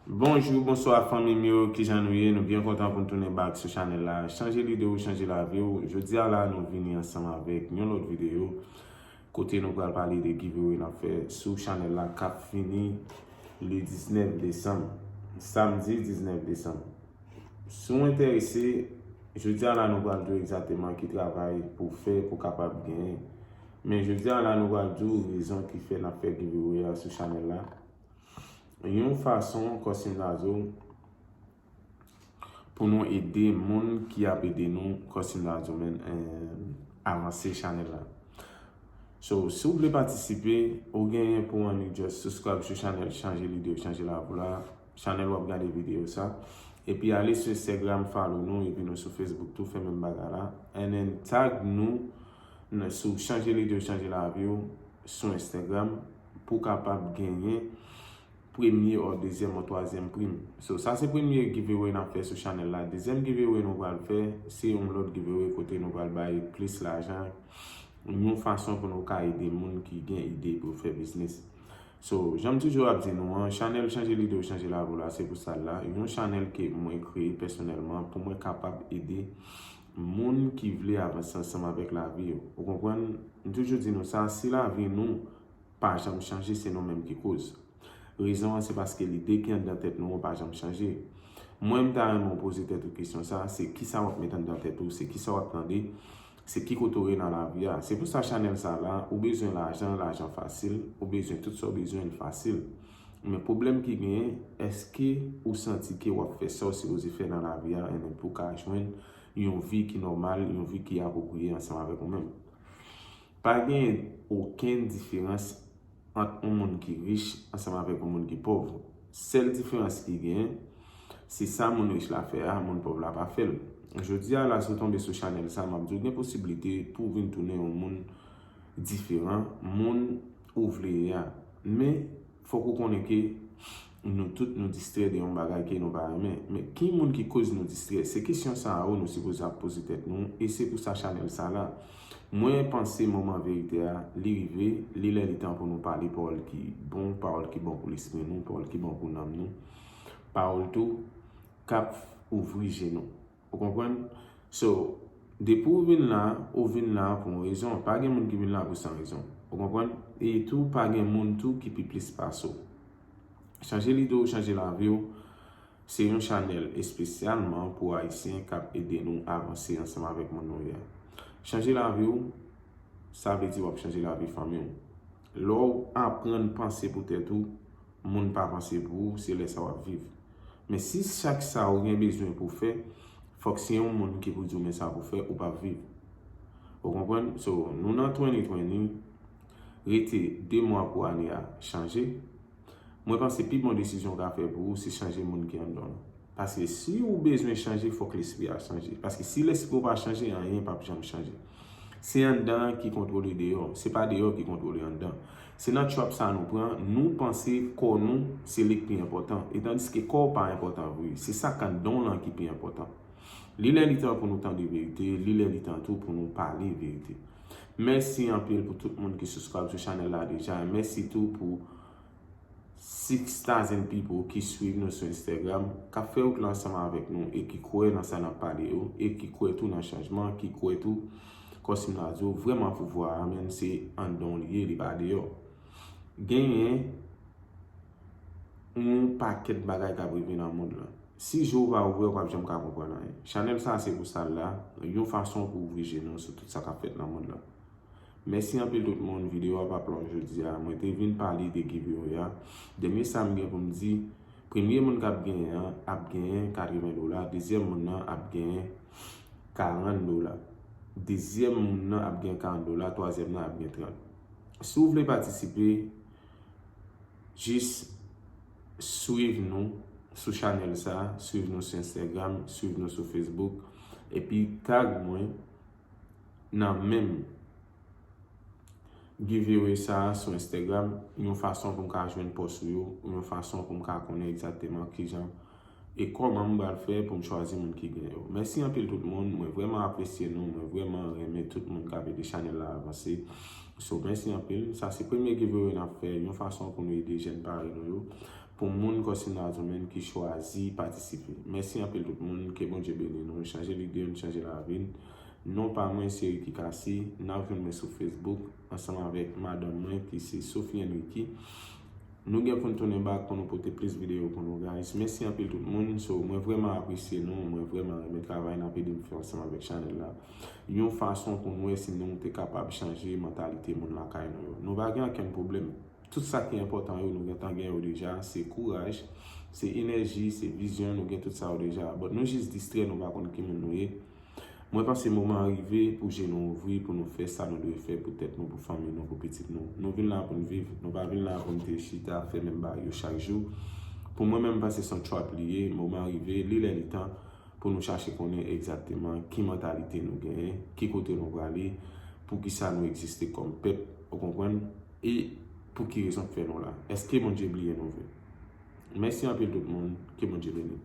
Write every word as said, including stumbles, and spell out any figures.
Bonjou, bonswa fanmi m yo, kijan nou ye? Nou byen kontan pou n tounen back sou chanèl la. Chanje lide w, chanje lavi w. Jodi a la, nou vini ansanm avèk yon lòt videyo kote nou pral pale de giveaway n ap fè sou chanèl la k ap fini le diznèf desanm, samdi diznèf desanm. Si w enterese, jodi a la nou pral di w egzakteman ki travay pou w fè pou w kapab genyen. Men jodi a la nou pral di w rezon ki fè n ap fè giveaway a sou chanèl la. Yon fason, kòm si m ta di w, pou nou ede moun ki ap ede nou, kòm si m ta di w, men, eh, avanse chanèl la. So, si w vle patisipe, ou genyen pou w annik just subscribe sou chanèl Chanje Lide w, Chanje Lavi w la. Chanèl w ap gade videyo sa. Epi ale sou Instagram, follow nou, epi nou sou Facebook tou, fè menm bagay la. And then tag nou nan, sou Chanje Lide w, Chanje Lavi w sou Instagram pou w kapab genyen premye ou dezyèm ou twazyèm prim. So, sa se premye giveaway n ap fè sou chanèl la. Dezyèm giveaway nou pral fè, se yon lòt giveaway kote nou pral bay plis lajan, yon fason pou nou ka ede moun ki gen ide pou yo fè biznis. So, jan m toujou ap di nou an, chanèl Chanje Lide w, Chanje Lavi w la, se pou sa l la. Yon chanèl ke mwen kreye pèsonèlman pou mwen kapab ede moun ki vle avanse ansanm avèk lavi yo. Ou konprann? M toujou di nou sa, si lavi nou pa janm chanje, se nou menm ki koz. Rezon an, se paske lide ki anndan tèt nou an pa janm chanje. Mwen, m ta renmen w poze tèt ou kesyon sa, se kisa w ap met anndan tèt ou, se kisa w ap tande, se ki kote w ye nan lavi a. Se pou sa chanèl sa la, ou bezwen lajan, lajan fasil, ou bezwen tout sa w bezwen, l fasil. Men pwoblèm ki genyen, èske ou santi ke w ap fè sa w sipoze fè nan lavi a, and then pou w ka jwenn yon vi ki nòmal, yon vi ki apwopriye ansanm avèk ou menm? Pa gen okenn diferans ant yon moun ki rich ansanm avèk yon moun ki pòv. Sèl diferans ki genyen, se sa moun rich la fè a, moun pòv la pa fè l. Jodi a la, si w tonbe sou chanèl sa, m ap di w gen posiblite pou w vin tounen yon moun diferan, moun ou vle ye a. Men, fòk ou konnen ke nou tout nou distrè de yon bagay ke nou pa renmen. Men ki moun ki koz nou distrè? Se kesyon sa a wi nou sipoze ap poze tèt nou, e se pou sa chanèl sa la. Mwen panse moman verite a, li rive, li lè li tan pou nou pale pawòl ki bon, pawòl ki bon pou lespri nou, pawòl ki bon pou nanm nou, pawòl tou k ap ouvri je nou. Ou konprann? So, depi w vin la, ou vin la pou yon rezon. Pa gen moun ki vin la pou san rezon. Ou konprann? E tou, pa gen moun tou ki pi plis pase w. Chanje lide w, chanje lavi w. Se yon chanèl espesyalman pou Ayisyen k ap ede nou avanse ansanm avèk moun nou ye a. Chanje lavi w, sa vle di w ap chanje lavi fanmi w. Lè w aprann panse pou tèt ou, moun pa panse pou ou, se lè sa w ap viv. Men si chak sa ou gen bezwen pou w fè, fòk se yon moun ki pou di w men sa pou w fè, ou p ap viv. Ou konprann? So, nou nan twenty twenty, rete de mwa pou ane a chanje. Mwen panse pi bon desizyon w ka fè pou ou, se chanje moun ki anndan w lan. Paske si ou bezwen chanje, fòk lespri a chanje. Paske si lespri w pa chanje, anyen p ap janm chanje. Se anndan an ki kontwole deyò, se pa deyò ki kontwole anndan. Se nan trap sa nou pran, nou panse kò nou se li k pi enpòtan. E tandiske kò w pa enpòtan vre, se sa k anndan w lan ki pi enpòtan. Li lè li tan pou nou tande verite, li lè li tan tou pou nou pale verite. Mèsi anpil pou tout moun ki subscribe sou chanèl la deja. Mèsi tou pou six thousand people ki swiv nou sou Instagram, k ap fè wout la ansanm avèk nou e ki kwè nan sa n ap pale yo, e ki kwè tou nan chanjman, ki kwè tou, kòm si m ta di w, vrèman pouvwa a, menm se anndan w li ye, li pa deyò. Genyen yon pakèt bagay k ap rive nan mond lan. Si je w pa ouvè, w p ap janm ka konprann anyen. Chanèl sa a se pou sa l la, yon fason pou ouvri je nou sou tout sa k ap fèt nan mond lan. Mèsi anpil tout moun, videyo a p ap long jodi a. Mwen te vin pale de giveaway a. Dènye sa m gen pou m di, premye moun k ap genyen an ap genyen katreven dola, dezyèm moun nan ap genyen karant dola. Dezyèm moun nan ap gen karant dola, twazyèm nan ap gen trant. Si w vle patisipe, jis swiv nou sou chanèl sa, swiv nou sou Instagram, swiv nou sou Facebook, epi tag mwen nan menm giveaway sa a sou Instagram, yon fason pou m ka jwenn pòs ou yo, yon fason pou m ka konnen egzakteman kijan e kòman m pral fè pou m chwazi moun ki gen yo. Mèsi anpil tout moun, mwen vrèman apresye nou, mwen vrèman renmen tout moun k ap ede chanèl la avanse. So, mèsi anpil. Sa se premye giveaway n ap fè, yon fason pou nou ede jèn parèy nou yo. pou moun kòm si nou a di menm ki chwazi patisipe. Mèsi anpil tout moun, ke Bondye beni nou, chanje lide n, chanje lavi n. Non pa mwen se Ricky Cassy, n ap jwenn mwen sou Facebook ansanm avèk madanm mwen ki se Sophie Henrique. Nou gen pou n tounen back pou nou pote plis videyo pou nou guys. Mèsi anpil tout moun, so mwen vrèman apresye nou, mwen vrèman renmen travay n ap ede m fè ansanm avèk chanèl la. Yon fason pou n wè si nou te kapab chanje mantalite moun lakay nou yo. Nou pa gen okenn pwoblèm. Tout sa ki enpòtan yo, nou gentan gen yo deja, se kouraj, se enèji, se vizyon, nou gen tout sa yo deja. But nou jis distrè, nou pa konn ki moun nou ye. Mwen panse moman an rive pou je nou ouvri, pou nou fè sa nou dwe fè pou tèt nou, pou fanmi nou, pou pitit nou. Nou vin la pou n viv, nou pa vin la pou n te chita fè menm bagay yo chak jou. Pou mwen menm, m panse se yon trap li ye, moman an rive, li lè li tan pou nou chache konnen egzakteman ki mantalite nou genyen, ki kote nou prale, poukisa nou egziste kòm pèp, ou konprann, e pou ki rezon k fè nou la. Èske Bondye bliye nou vre? Mèsi anpil tout moun, ke Bondye beni.